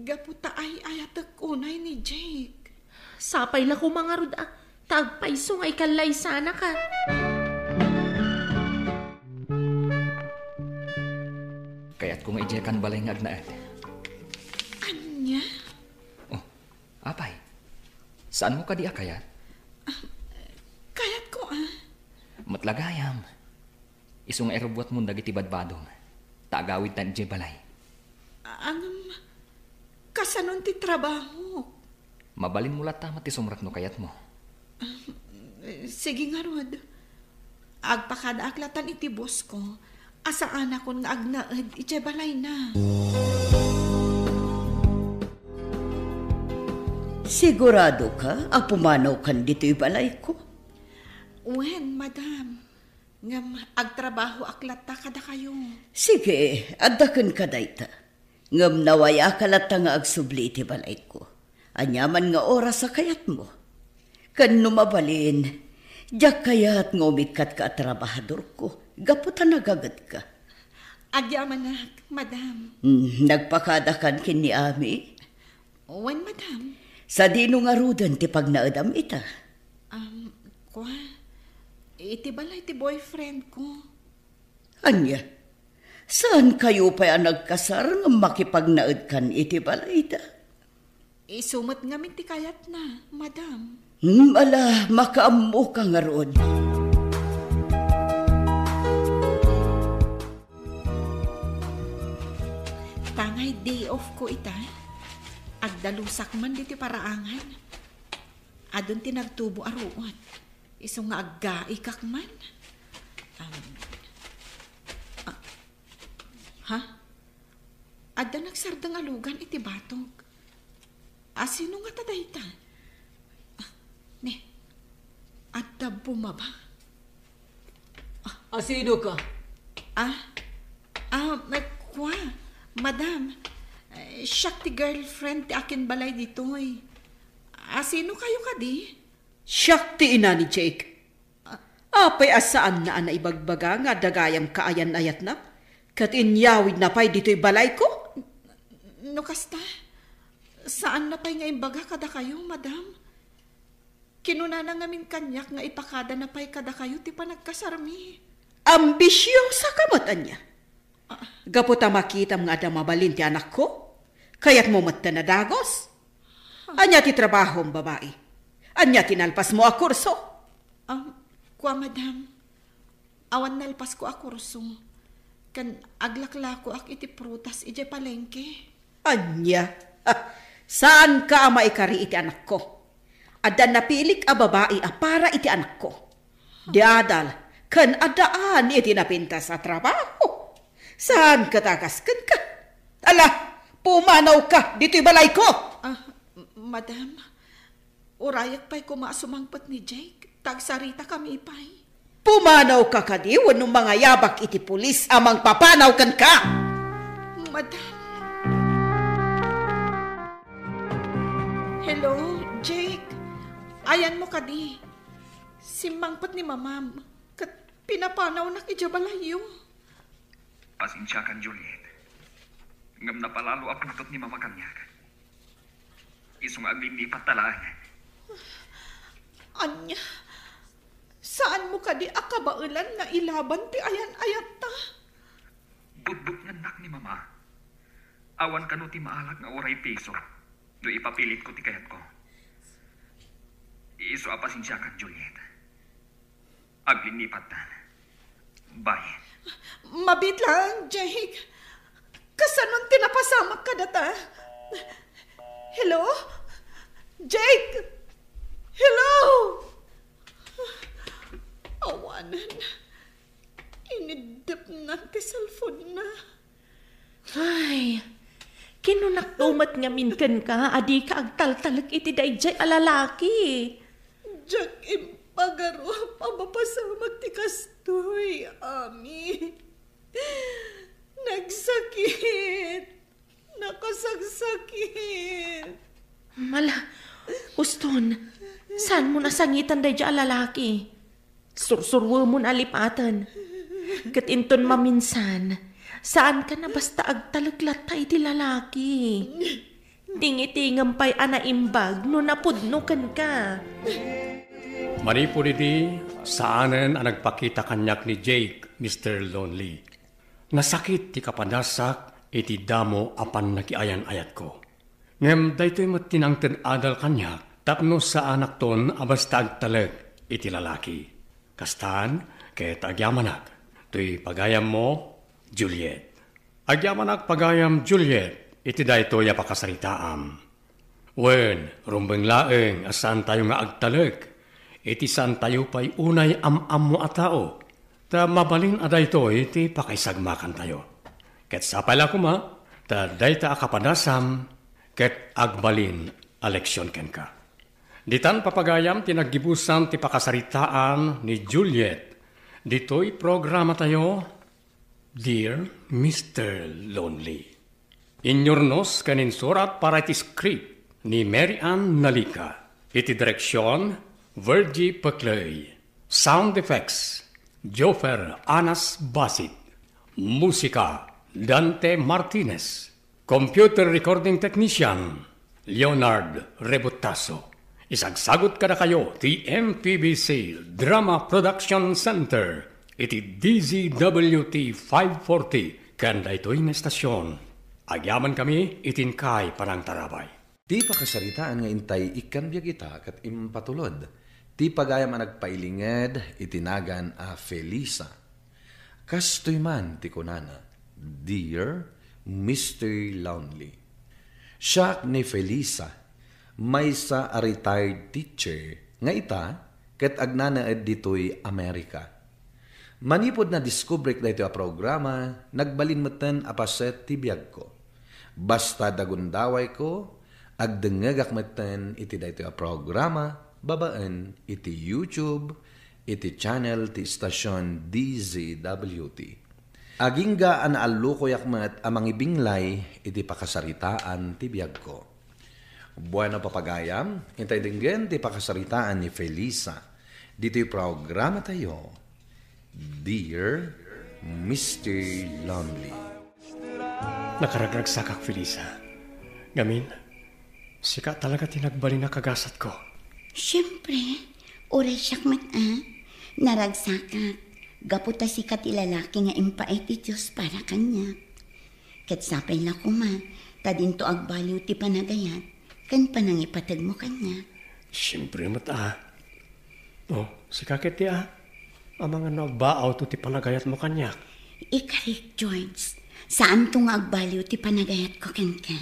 Gapu ta ay-ayatek unay ni Jake. Sapay la koma ngarud a, ta agpayso nga ikallaysanaka. Kayatko nga idiay kan balay nga agnaed. Ania? Oh, apay? Saanmo kadi a kayat? Kayatko a. Met la gayam. Isu nga irubbuatmon dagiti badbadom, ta agawidtan idiay balay. Ngem, kasanon ti trabaho? Mabalinmo latta met ti sumrek no kayatmo. Sige ngarud. Agpakadaak latan iti bosko a saanakon nga agnaed idiay balayna. Siguradoka a pumanawkan ditoy balayko? Wen, madam. Ngem agtrabahoak latta kadakayo. Sige, adda kenka dayta. Ngem nawayaka latta nga agsubli iti balayko. Aniaman nga oras a kayatmo. Ken no mabalin, diak kayat nga umikkatka a trabahadorko gapu ta nagagetka. Agyamanak, madam. Hmm, nagpakadakan ken ni Ami? Wen, madam. Sadino ngaruden ti pagnaedam ita? Um, kua, iti balay ti boyfriend ko. Ania? Saan kayo pay a nagkasar nga makipagnaedkan iti balayda? Isu met ngamin ti kayatna, madam. Hmm, ala, makaammoka ngarud. Tangay day off ko ita. Agdalusak man diti paraangan. Adun ti nagtubo a ruot. Isu nga aggaikak man. Um, ah, ha? Adda nagsardeng a lugan iti batog. Asino ngata dayta? Ah, ne, adda bumaba. Asino ka? Ah, ah, kua, madam. Eh, siak ti girlfriend ti akinbalay ditoy. Asino kayo kadi? Siak ti ina ni Jake. Apay a saanna a naibagbaga nga adda gayam kaayan-ayatna? Ket inyawidna pay ditoy balayko? No kasta, saanna pay nga imbaga kadakayo, madam. Kinunana ngamin kaniak nga ipakadana pay kadakayo ti panagkasarmi. Ambisiosa ka met, ania? Gapu ta makitam nga adda mabalin ti anakko, kayatmo metten a dagos? Ania ti trabahom, babai? Ania ti nalpasmo a kurso? Um, kua, madam. Awan nalpasko a kurso. Ken aglaklakoak iti prutas idiay palengke. Ania? Ha, saanka a maikari iti anakko. Adda napilik a babai a para iti anakko. Diadal ken addaan iti napintas a trabaho. Saan ket a kas kenka? Ala, pumanawka ditoy balayko! Ah, madam, urayak pay koma a sumangpet ni Jake, ta agsaritakami pay. Pumanawka kadi wenno mangayabak iti pulis a mangpapanaw kenka? Madam. Hello, Jake. Ayanmo kadi? Simmangpet ni mamam, ket pinapanawnak idiay balayyo. Pasensiakan, Juliet. Ngem napalalo a pungtot ni mama kaniak. Isu nga aglinipat ta laeng. Ania? Saanmo kadi a kabaelan nga ilaban ti ayan-ayatta? Budbutngennak ni mama. Awan kano ti maalag nga uray piso no ipapilitko ti kayatko. Isu a pasensiakan, Juliet. Aglinipat ta. Bye. Mabiit lang, Jake. Kasanon ti napasamak kadata? Hello? Jake? Hello? Awanen. Iniddepnan ti cellphone-na. Ay, kinunakto met ngamin kenka a dika agtaltalek iti daydiay a lalaki. Diak impagarup a mapasamak ti kastoy, Ami. Nagsakit. Nakasaksakit. Mala, Uston, saanmo nasangitan daydiay a lalaki? Sursuruemon a lipaten. Ket inton maminsan, saanka a basta agtalek latta iti lalaki. Tingitingem pay a naimbag no napudno kenka. Manipud idi, saanen a nagpakita kaniak ni Jake, Mister Lonely. Nasakit ti kapadasak iti damo a pannakiayan-ayatko. Ngem daytoy met ti nangted adal kaniak tapno saanakton a basta agtalek iti lalaki. Kastan, ket agyamanak, toy pagayammo, Juliet. Agyamanak pagayam, Juliet, iti daytoy a pakasaritaam. Wen, rumbeng laeng a saantayo nga agtalek iti saantayo pay unay am-ammo a tao, ta mabalin a daytoy ti pakaisagmakantayo. Ket sapay la koma, ta dayta a kapadasam ket agbalin a leksion kenka. Ditan, papagayam, ti naggibusan ti pakasaritaan ni Juliet ditoy programatayo, Dear Mister Lonely. Inyurnos ken insurat para iti script ni Mary Ann Nalica. Iti direksion, Virgie Peclay. Sound effects, Joffer Anas Basit. Musika, Dante Martinez. Computer recording technician, Leonard Rebutaso. Isagsagut kadakayo ti M P B C Drama Production Center iti D Z W T five forty ken daytoy nga estasion. Agyamankami iti inkay panangtarabay. Ti pakasaritaan nga intay ikkan biag ita ket impatulod ti pagayam a nagpailinged iti nagan a Felisa. Kastoy man ti kunana, "Dear Mister Lonely, siak ni Felisa, maysa a retired teacher nga ita ket agnanaed ditoy Amerika. Manipud nadiskubrek daytoy a programa, nagbalin metten a paset ti biagko. Basta dagundawayko, agdengngegak metten iti daytoy a programa babaen iti YouTube, iti channel ti istasion D Z W T. Agingga a naallukoyak met a mangibinglay iti pakasaritaan ti biagko." Bueno, papagayam, intay denggen ti pakasaritaan ni Felisa ditoy programatayo, Dear Mister Lonely. Nakaragragsakak, Felisa. Ngamin, sika talaga ti nagbalin a kagasatko. Siempre, uray siak met a. Naragsakak, gapu ta sika ti lalaki nga impaay ti Dios para kaniak. Ket sapay la koma, ta dinto agbaliw ti panagayat ken panangipategmo kaniak. Siempre met a. Oh, sika ketdi a. Amangan no agbaawto ti panagayatmo kaniak. Ikarik, George. Saanto nga agbaliw ti panagayatko kenka.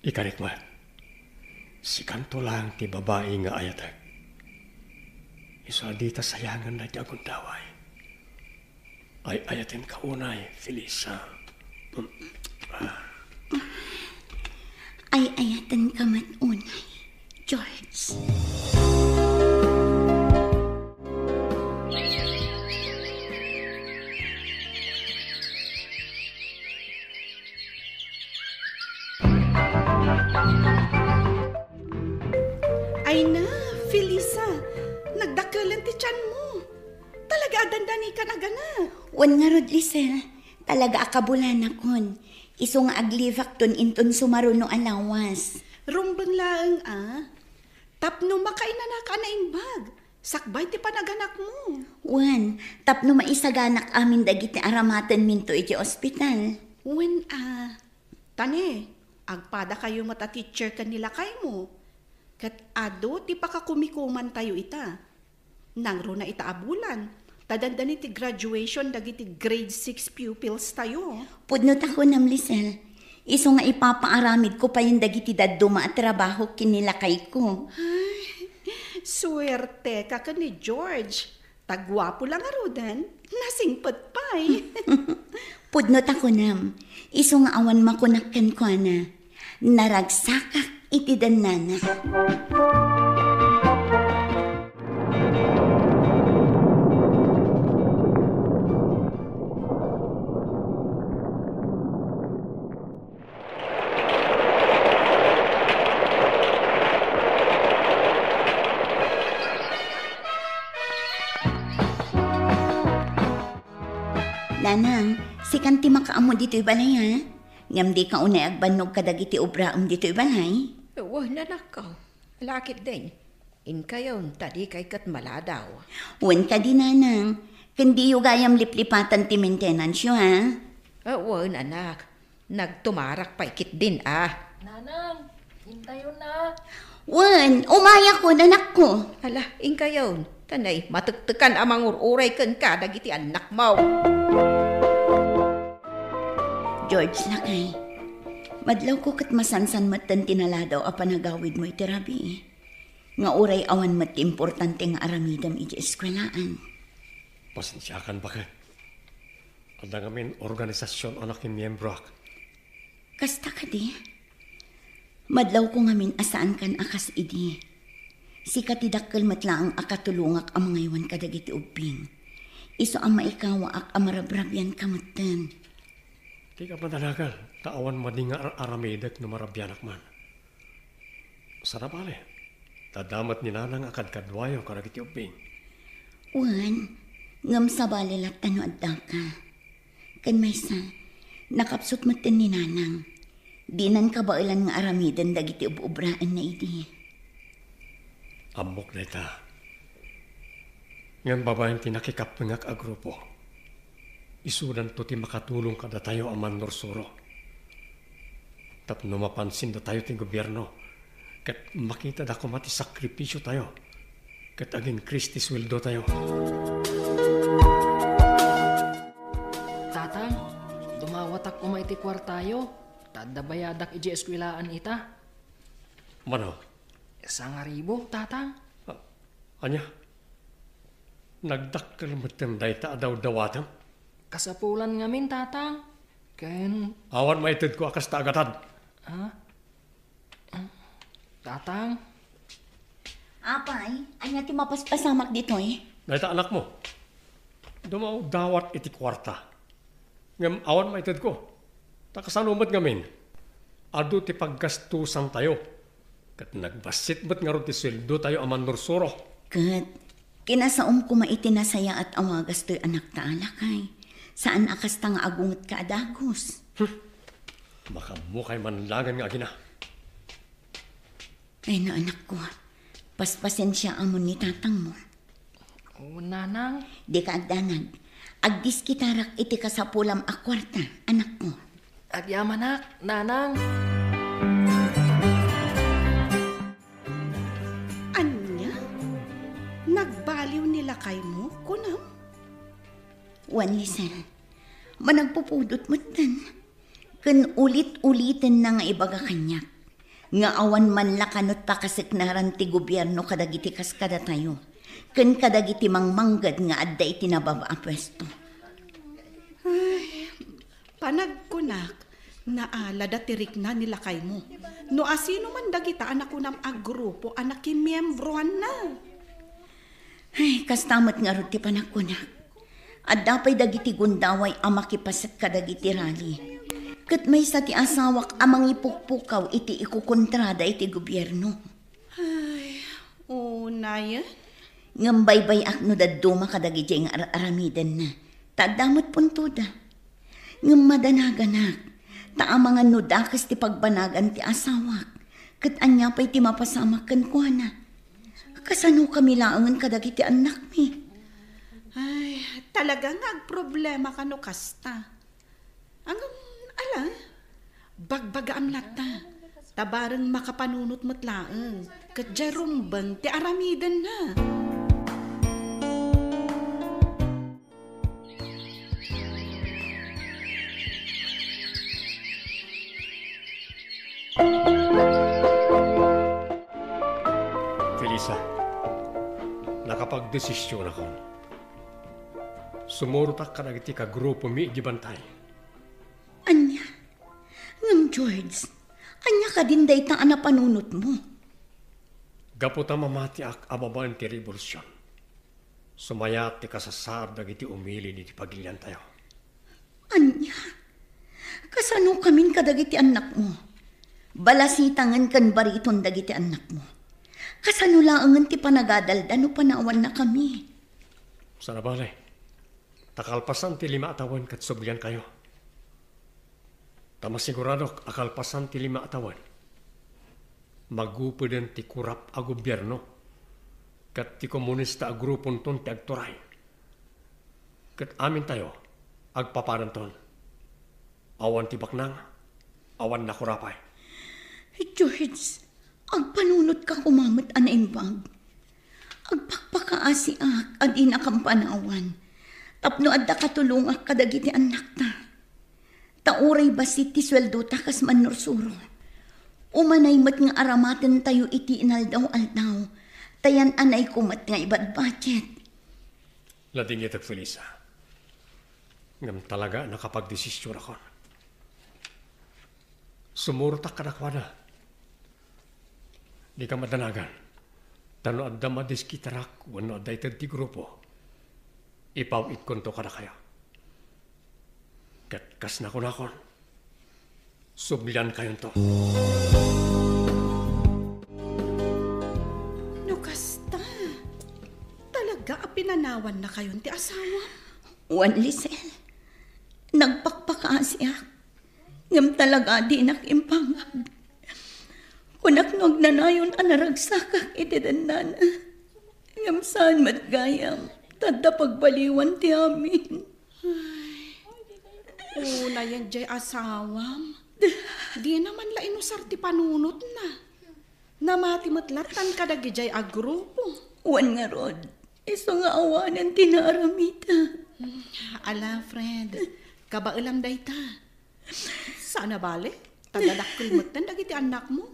Ikarik met. Sikanto lang ti babai nga ayatek. Isu a dita sayangan daydi agundaway. Ay-ayatenka unay, Felisa. Ay-ayatenka met unay, George. Ay na, Felisa, nagdakkelen ti tianmo. Talaga a dandanikan a ganak. Wen ngarud, Lisel, talaga a kabulanakon. Isu nga aglibakton inton sumaruno a lawas. Rumbeng laeng a. Tapno makainanaka a naimbag, sakbay ti panaganakmo. Wen, tapno maisaganak amin dagiti aramatenminto iti ospital. Wen a. Ta ne, agpadakayo met a teacher ken ni lakaymo. Ket adu ti pakakumikumantayo ita. Nangruna ita a bulan, ta dandani ti graduation dagiti grade six pupils tayo. Pudno ta kunam, Lisel. Isu nga ipapaaramidko payen dagiti dadduma a trabaho ken ni lakayko. Ay, suerteka ken ni George. Ta guapo la ngaruden, nasingpet pay. Pudno ta kunam, isu nga awan makunak kenkuana, naragsakak iti dannana. Nanang, sikan ti makaammo ditoy balay, ha? Ngem dika unay agbannog kadagiti obraem ditoy balay? Wen, anakko. Lakit din. Inkayon, ta dikay ket maladaw. Wen kadi, Nanang. Ken diyo gayam liplipatan ti maintenance-yo, ha? Ah, wen, anak. Nagtumarak pay ketdin a. Nanang, intayon a. Wen, umayakon, anakko. Ala, inkayon. Ta nay, matektekan a mangur-uray kenka dagiti annakmo. George, lakay. Madlawko ket masansan metten ti naladaw a panagawidmo iti rabii. Nga uray awan met ti importante nga aramidem iti eskuelaan. Pasensiakan, baket. Adda ngamin organisasion a nakimmiembroak. Kasta kadi? Madlawko ngamin a saankan a kas idi. Sika ti dakkel met laeng a katulongak a mangaywan kadagiti ubbing. Isu a maikawaak a marabrabianka metten. Dika madanagan, ta awan madi nga ar-, aramidek no marabianak man. Sana bale, Ta adda met ni Nanang a kadkaduayo kadagiti ubbing. Wen, ngem sabali latta no addaka. Ken maysa, nakapsut metten ni Nanang. Dinan kabaelan nga aramiden dagiti ub-ubraenna idi. Ammok dayta. Ngem babaen ti nakikappengak a grupo, isudanto ti makatulong kadatayo a mannursuro. Tapno mapansin datayo ti gobierno, ket makitada koma ti sakripisiotayo, ket aginkris ti sueldotayo. Tatang, dumawatak koma iti kuartayo, ta adda bayadak idiay eskuelaan ita. Mano? Sangaribu, Tatang. A-, ania? Nagdakkel metten dayta a dawdawatem? Kasapulan ngamin, Tatang. Ken Awan maitedko a kasta a gatad. Ha? Tatang? Apay, ania ti mapaspasamak ditoy? Dayta anakmo. Dumawdawat iti kuarta. Ngem awan maitedko. Ta kasano met ngamin? Adu ti paggastosantayo. Ket nagbassit met ngarud ti sueldotayo a mannursuro. Ket kinasaom koma iti nasayaat a wagas toy anakta a lakay. Saan a kasta nga agungetka a dagus. Hmm. Makammokay man laengen nga agina. Ay, naanakko, paspasensiaamon ni tatangmo. O, nanang. Dika agdanag. Agdiskitarak iti kasapulam a kuarta, anakko. Agyamanak, nanang. Ania? Nagbaliw ni lakaymo, kunam? Wen, Lisel. Managpupudot metten. Ken ulit-ulitenna nga ibaga kaniak nga awan man la kano ti pakaseknaran ti gobierno kadagiti kas kadatayo ken kadagiti mangmangged nga adda iti nababa a puesto. Ay, panagkunak, naalada ti rikna ni lakaymo. No asino man dagita a nakunam a grupo a nakimiembroanna? Ay, kasta met ngarud ti panagkunak. Adda pay dagiti gundaway a makipaset kadagiti rally. Ket maysa ti asawak a mangipukpukaw iti ikukontrada iti gobierno. Ay, unayen? Ngem baybay-ak no dadduma kadagidiay nga ar-aramidenna. Ta adda met puntoda. Ngem madanaganak, ta amangan no dakes ti pagbanagan ti asawak, ket ania pay ti mapasamak kenkuana? Kasano kami laengen kadagiti annakmi? Ay, talaga nga agproblema kano kasta. Ngem, ala, bagbagaam latta, ta bareng makapanunot met laeng, ket diay rumbeng ti aramidenna. Felisa, nakapagdesisionakon. Sumurotak kadagiti kagrupomi iti bantay. Ania? Ngem, George, ania kadin dayta a napanunotmo? Gapu ta mamatiak a babaen ti rebolusion, sumayaat ti kasasaad dagiti umili iti pagiliantayo. Ania? Kasanokamin kadagiti annakmo? Balasitangen ken bariton dagiti annakmo. Kasano laengen ti panagadalda no panawannakami? Saan a bale, ta kalpasan ti lima a tawen ket subliankayo. Ta masiguradok a kalpasan ti lima a tawen, magupeden ti kurap a gobierno ket ti komunista a gruponton ti agturay. Ket amintayo, agpapadanton. Awan ti baknang, awan nakurapay. George, agpanunotka koma met a naimbag. Agpakpakaasiak a dinakam panawan tapno adda katulongak kadagiti annakta. Ta uray bassit ti sueldota kas mannursuro, umanay met nga aramatentayo iti inaldaw-aldaw, ta yan-anayko met nga ibadbadget. Ladingitek, Felisa. Ngem talaga a nakapagdesisionakon. Sumurotak kadakuada. Dika madanagan. Ta no adda madiskitarak wenno adda ited ti grupo, ipaw-itkonto kadakayo. Ket kas nakunakon, subliankayonto. a pinanawannakayon ti asawam? Wen, Lisel, nagpakpakaasiak, ngem talaga dinak imbangag. Kunak no agnanayon a naragsakak iti dennana. Ngem saan met gayam, ta adda pagbaliwan ti amin. Ay, unayen jay asawam. Dina man la inusar ti panunotna. Namati met lattan kadagijay a grupo. Wen ngarud, isu nga awanen ti naaramidak. Ala, Fred, kabaelam dayta. Saan a bale, ta dadakkel metten dagiti annakmo.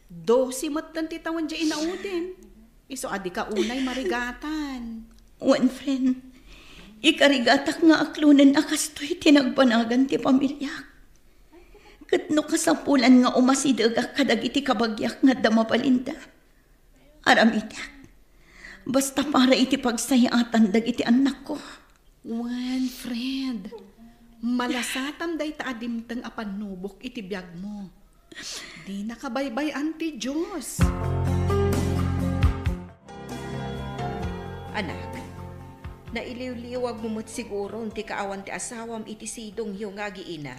Dose metten ti tawen jay inaudem. Isu a dika unay marigatan. Wen, friend, ikarigatak nga aklonen a kastoy ti nagbanagan ti pamiliak. Ket no kasapulan nga umasidegak kadagiti kabagiak nga adda mabalinda, aramidek. Basta para iti pagsayaatan dagiti annakko. Wen, friend, malasatan dayta a dimteng a pannubok iti biagmo. Dina kabaybay-an ti Dios. Anak, nailiwliwagmo met siguron ti kaawan ti asawam iti sidongyo nga agiina.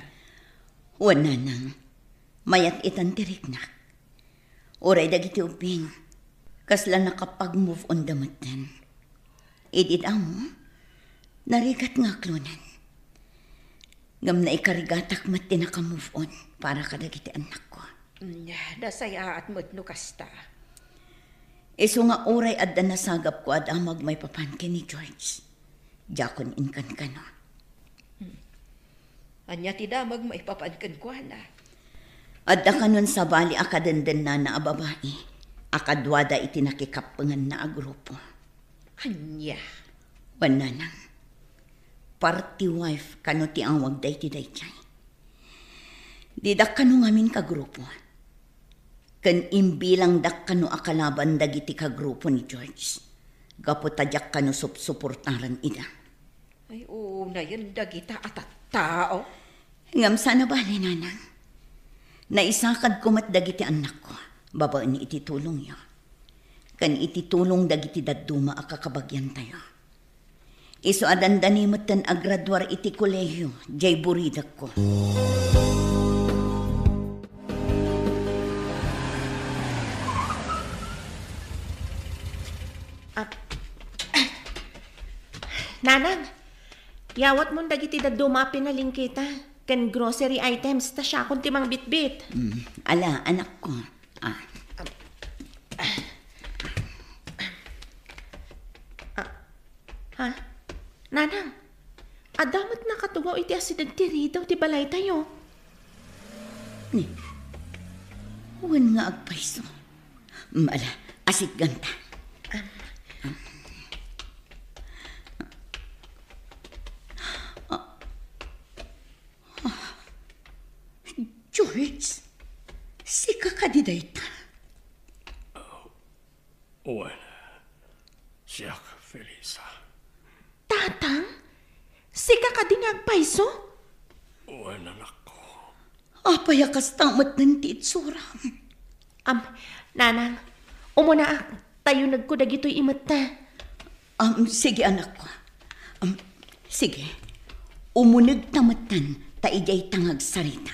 Wen, nanang, mayat itan ti riknak. Uray dagiti ubbing, kasla nakapag-move on da metten. Idi damo, narigat nga aklonen. Ngem naikarigatak met ti naka-move on para kadagiti annakko. Mm, nasayaat met no kasta. Isu nga uray adda nasagapko a damag maipapan ken ni George, diakon inkankano. Hmm. Ania ti damag maipapan kenkuana? Adda kanon sabali a kadendennana a babai a kaduada iti nakikappenganna a grupo. Ania? Wen, nanang, party wife kano ti awag daydi daydiay. Didak kano ngamin kagrupo. Ken imbilangdak kano a kalaban dagiti kagrupo ni George, gapu ta diak kano supsuportaren ida. Ay, unayen dagita a tattao. Ngem saan a bale, nanang. Naisakadko met dagiti annakko babaen iti tulongyo, ken iti tulong dagiti dadduma a kakabagiantayo. Isu a dandani metten a graduar iti kolehio, jay buridekko. Ah. Nanang, yawatmon dagiti dadduma a pinalingkita ken grocery items ta siakon ti mangbitbit. Mm, ala, anakko. Ah. Ah. Ha? Nanang, adda met nakatugaw iti asideg ti ridaw ti balaytayo. Ni, wen nga agpayso. Mala, asiganta. Ah. George, sika kadi dayta? Wen, siak, Felisa. Tatang, sika kadi nga agpayso? Wen, anakko. Apay a kasta metten ti itsuram? Am, nanang, umunaak, ta yunegko dagitoy imetta. Am, sige, anakko. Am, sige. Umunegta metten ta idiayta nga agsarita.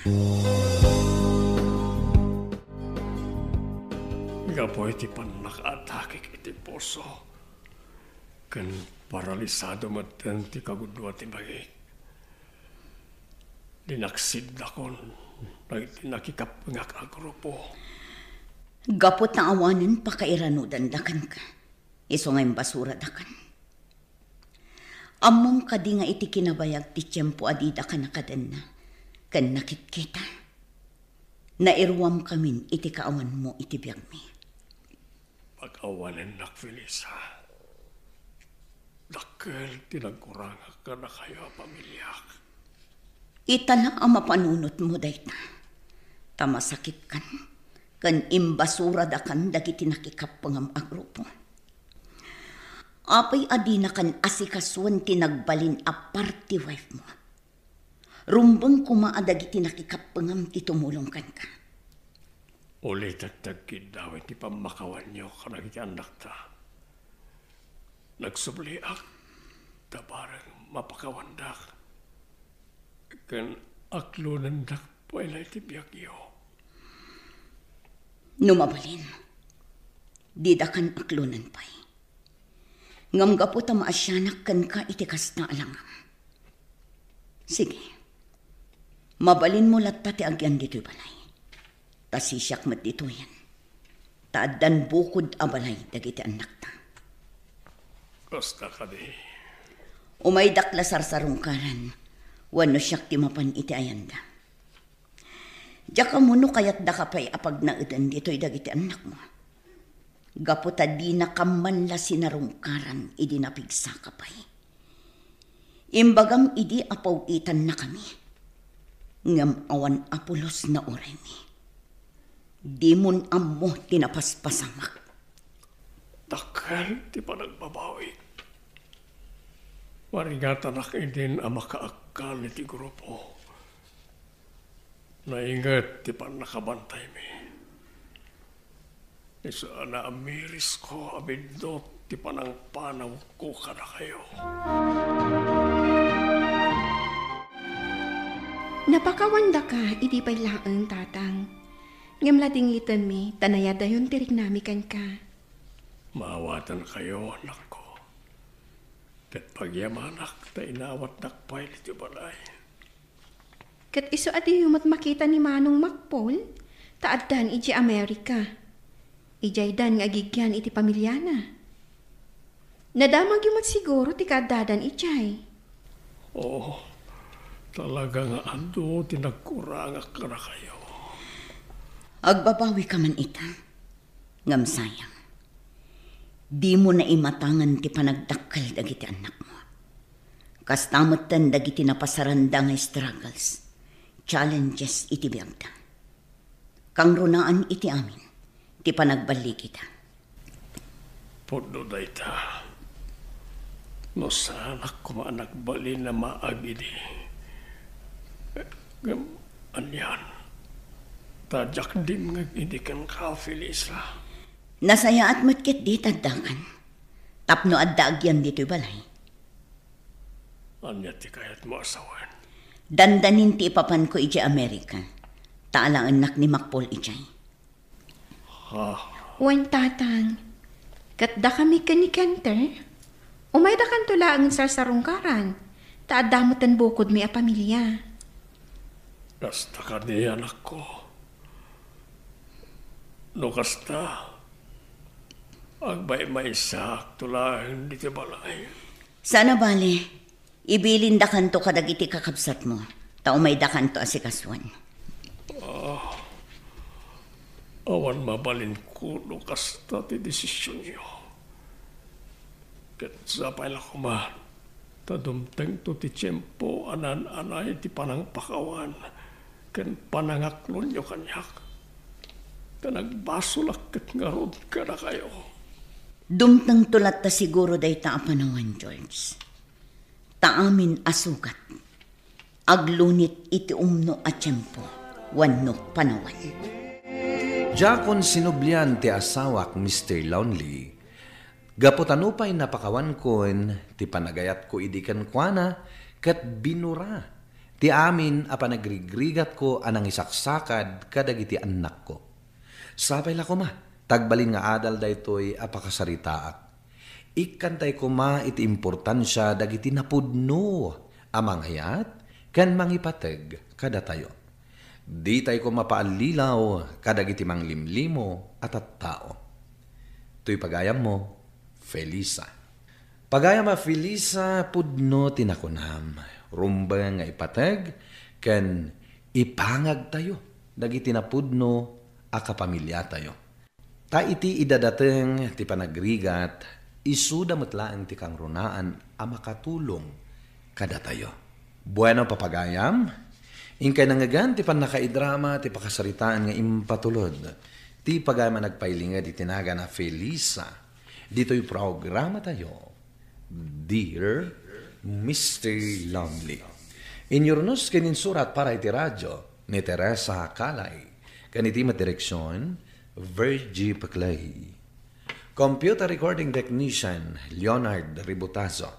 Gapu iti pannakaatakek iti puso ken paralisado metten ti kagudua ti bagik, dinaksidakon dagiti nakikappengak a grupo. Gapu ta awanen pakairanudanda kenka, isu nga imbasuradakan. Ammom kadi nga iti kinabayag ti tiempo a dida ka nakadenna ken nakitkita, nairuamkamin iti kaawanmo iti biagmi. Pag-awanennak, Felisa. Dakkel ti nagkurangak kadakayo a pamiliak. Ita la a mapanunotmo dayta, ta masakitkan ken imbasuradakan dagiti nakikappengam a grupo. Apay a dinakan asikasuen ti nagbalin a party wife mo? Rumbeng koma a dagiti nakikappengam ti tumulong kenka. Ulitek ti agkiddaw iti pammakawanyo kadagiti annakta. Nagsubliak, ta bareng mapakawandak, ken aklonendak pay la iti biagyo. No mabalin, didakan aklonen pay. Ngem gapu ta maasianak kenka iti kasta a langam. Sige, mabalinmo latta ti agyan ditoy balay. Ta sisiak met ditoyen. Ta addan bukod a balay dagiti annakta. Kasta kadi. Umaydak la sarsarungkaran, wenno siak ti mapan iti ayanda. Diak ammo no kayatdaka pay a pagnaeden ditoy dagiti annakmo. Gapu ta dinakam man la sinarungkaran idi napigsaka pay. Imbagam idi a paw-itannakami, ngem awan a pulos nga uraymi. Dimon ammo ti napaspasamak. Dakkel ti panagbabawi. Marigatanak idin a makaagkan iti grupo. Nainget ti pannakabantaymi. Isu a naamirisko a bindot ti panangpanawko kadakayo. Napakawandaka idi pay laeng, Tatang. Ngem la dingitenmi ta nayadayon ti riknami kenka. Maawatankayo, anakko. Ket pagyamanak ta inawatdak pay ditoy balay. Ket isu a diyo met makita ni Manong Makpol, ta addan idiay Amerika. Idiaydan nga agigyan iti pamiliana. Nadamagyo met siguro ti kaaddadan idiay. Oo, talaga nga adu ti nagkurangak kadakayo. Agbabawika man ita, ngem sayang. Dimo naimatangan ti panagdakkel dagiti annakmo. Kasta metten dagiti napasaranda nga struggles, challenges iti biagda. Kangrunaan iti amin ti panagballigida. Pudno dayta. No saanak koma a nagbalin a maag idi. Ngem anian? Ta diak dimngeg idi kenka, Felisa. Nasayaat met ketdi ti addakan. Tapno adda agyan ditoy balay. Ania ti kayatmo a sawen? Dandanin ti ipapanko idiay Amerika, ta alaennak ni Makpol idiay. Ha? Wen, Tatang. Ket dakami ken ni Kenter, umaydakanto laengen sarsarungkaran, ta adda metten bukodmi a pamilia. Kasta kadi, anakko. No kasta, agmaymaysaakto laeng ditoy balay. Saan a bale, ibilindakanto kadagiti kakabsatmo, ta umaydakanto asikasoen. Ah, awan mabalinko no kasta ti desisionyo. Ket sapay la koma, ta dumtengto ti tiempo a naan-anay ti panangpakawan ken panangaklonyo kaniak. Ta nagbasolak ket ngarud kadakayo. Dumtengto latta siguro dayta a panawen, George. Ta amin a sugat, aglunit iti umno a tiempo wenno panawen. Diakon sinublian ti asawak, Mister Lonely. Gapu ta nupay napakawankon ti panagayatko idi kenkuana, ket binura ti amin a panagrigrigatko a nangisaksakad kadagiti annakko. Sapay la koma, ta agbalin nga adal daytoy a pakasaritaak. Ikkantay koma iti importansia dagiti napudno a mangayat ken mangipateg kadatayo. Ditay koma paallilaw kadagiti manglimlimo a tattao. Toy pagayammo, Felisa. Pagayam a Felisa, pudno ti nakunam. Rumbeng nga ipateg ken ipangagtayo dagiti napudno a kapamiliatayo. Ta iti idadateng ti panagrigat, isuda met laeng ti kangrunaan a makatulong kadatayo. Bueno, papagayam, inkay nangngegan ti pannakaidrama ti pakasaritaan nga impatulod ti pagayam a nagpailinged iti nagan a Felisa ditoy programatayo, Dear Mister Lonely. Inyurnos ken insurat para iti radio ni Teresa Calay, ken iti met direksion, Virgie Paclay. Computer Recording Technician Leonard Ributazo,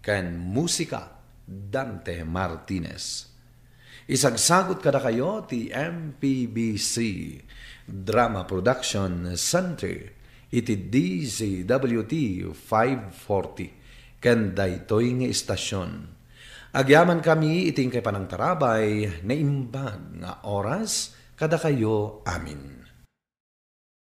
ken musika Dante Martinez. Isagsagut kadakayo ti M P B C Drama Production Center iti D Z W T five forty ken daytoy nga istasyon. Agyamankami iti inkay panangtarabay, naimbag nga oras kadakayo amin.